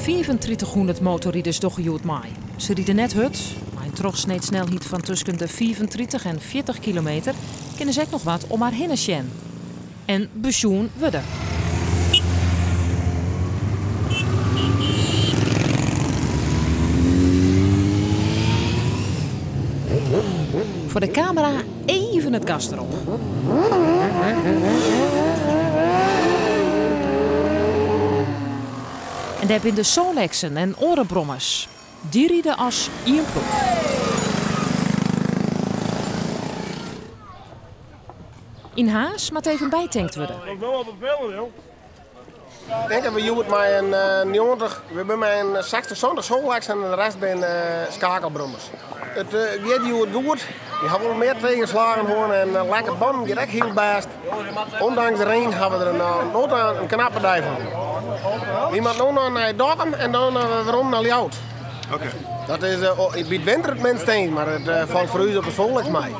Fiifentritichhûndert motorriders dogge hjoed mei. Se ride net hurd, mei in trochsneed snelheid fan tusken de 35 en 40 kilometer kinne se ek noch wat om har hinne sjen en besjoen wurde. Foar de kamera even it gas derop. En dêr binne de Solexen en oare brommers. Dy ride as ien ploech. Yn Harns moat even bytankt wurde. Ik tink dat we hjoed mei in 90, we binne mei in 60, 70 Solexen en de rest binne skakelbrommers. It giet hjoed goed. We ha wol mear tegenslagen hân en lekke bannen giet ek hiel bêst. Ondanks de rein ha we der in, in knappe dei fan. Wy moatte no noch nei Dokkum en dan werom nei Ljouwert. Oké. Dat is by it winter it minst eens, mar it falt foar ús op de Solex mei.